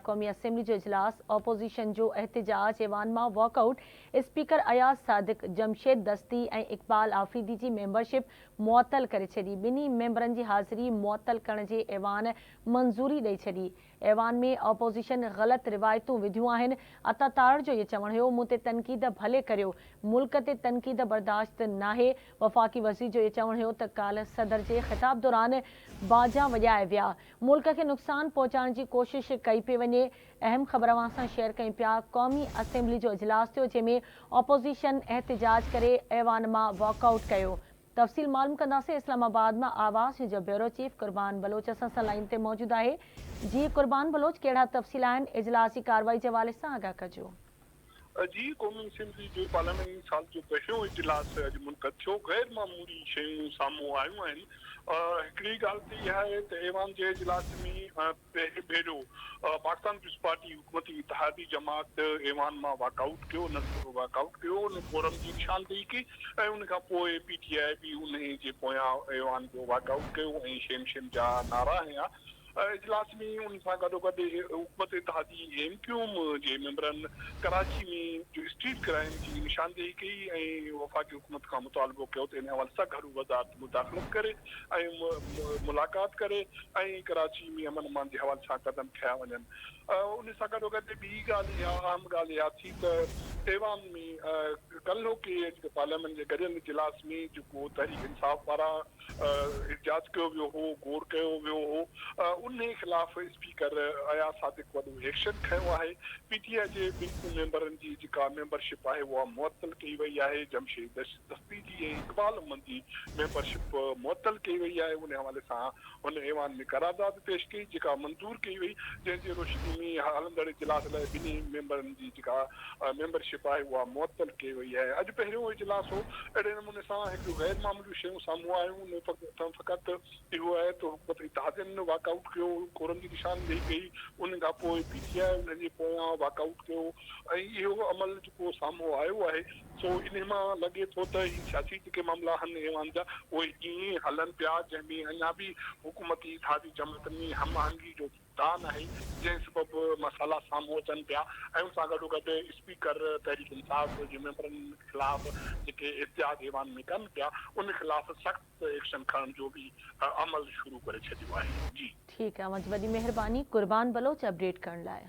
قومي اسيمبلي جو اجلاس، اپوزيشن جو احتجاج، ايوان مان walk out, speaker Ayaz Sadiq, Jamshed Dasti ۽ Iqbal Afridi جي ميمبرشپ معطل ڪري ڇڏي، ٻنهي ميمبرن جي حاضري معطل ڪرڻ جي ايوان منظوري ڏئي ڇڏي. ايوان ۾ اپوزيشن غلط روايتون وڌيون آهن، عطا تارڙ جو اهي چوڻ هيو مون تي تنقيد ڀلي ڪريو، ملڪ تي تنقيد برداشت ناهي، وفاقي وزير جو اهي چوڻ هيو ته ڪالهه صدر جي خطاب دوران باجا وڄايا ويا، ملڪ کي نقصان پهچائڻ جي ڪوشش ڪئي پئي وڃي، اهم خبر اوهان سان شيئر ڪيون پيا، قومي اسيمبلي جو اجلاس ٿيو جنهن ۾ اپوزيشن احتجاج ڪري ايوان مان واڪ آئوٽ ڪيو، تفصيل معلوم ڪنداسين اسلام آباد مان آواز جو بيورو چيف قربان بلوچ اسان سان لائين تي موجود آهي جي قربان بلوچ ڪهڙا تفصيل آهن اجلاس جي ڪارروائي جي حوالي سان آگاهه ڪجو. جي قومي اسيمبلي جو پارلياماني سال جو پهريون اجلاس اڄ منعقد ٿيو، غير معمولي شيون سامهون آيون آهن، هڪڙي ڳالهه ته اها آهي ته ايوان جي اجلاس ۾ پهريون ڀيرو پاڪستان پيپلز پارٽي حڪومتي اتحادي جماعت ايوان مان واڪ آئوٽ ڪيو، نه صرف واڪ آئوٽ ڪيو ان ڪورم جي نشاندهي ڪئي ۽ ان کان پوء پي ٽي آء به انهي جي پويان ايوان جو واڪ آئوٽ ڪيو ۽ شيم شيم جا نعرا هنيا. اجلاس ۾ ان سان گڏوگڏ حڪومت اتحادي ايم ڪيو ايم جي ميمبرن ڪراچي ۾ جو اسٽريٽ ڪرائيم جي نشاندهي ڪئي ۽ وفاقي حڪومت کان مطالبو ڪيو ته ان حوالي سان گهرو وزارت مداخلت ڪري ۽ ملاقات ڪري ۽ ڪراچي ۾ امن امان جي حوالي سان قدم کنيا وڃن. ان سان گڏوگڏ ٻي ڳالهه اها اهم ڳالهه اها ٿي ته ايوان ۾ ڪلهوڪي جيڪي پارليامينٽ جي گڏيل اجلاس ۾ جيڪو تحريڪ انصاف پاران احتجاج ڪيو ويو هو، گوڙ ڪيو ويو هو، انهي خلاف اسپيڪر اياز صادق وڏو ايڪشن کنيو آهي. پي ٽي آء جي ٻن ميمبرن جي جيڪا ميمبرشپ آهي اها معطل ڪئي وئي آهي، جمشيد دستي جي ۽ اقبال احمد جي ميمبر شپ معطل ڪئي وئي آهي، ان حوالي سان هن ايوان ۾ قرارداد پيش ڪئي جيڪا منظور ڪئي وئي، جنهن جي روشني ۾ هلندڙ اجلاس لاء ٻنهي ميمبرن جي جيڪا ميمبر شپ آهي اها معطل ڪئي وئي آهي. اڄ پهريون اجلاس هو، اهڙي نموني سان هڪڙيون غير معموليون شيون سامهون آيون، ان فقط اهو آهي ته حڪومت اتحادين واڪ آئوٽ ڪيو، ڪورم جي نشاندهي ڪئي، ان کان پوء پي ٽي آء انهن جي پويان واڪ آئوٽ ڪيو ۽ اهو عمل جيڪو سامهون آيو آهي سو انهي مان لڳي ٿو ته هي سياسي جيڪي معاملا آهن ايوان جا اهي ائين ئي هلن پيا جنهن ۾ اڃا به حڪومتي اتحادي جماعتن ۾ هم آهنگي جو فقدان آهي جنهن سبب مسئلا سامهون اچن پيا ۽ ان سان گڏوگڏ اسپيڪر تحريڪ انصاف جي ميمبرن خلاف جيڪي احتجاج ايوان ۾ ڪن پيا ان خلاف سخت ايڪشن کڻڻ جو به عمل شروع ڪري ڇڏيو آهي جي. ٺيڪ آ اوهان جي وڏي مهرباني قربان بلوچ اپڊيٽ ڪرڻ لاء.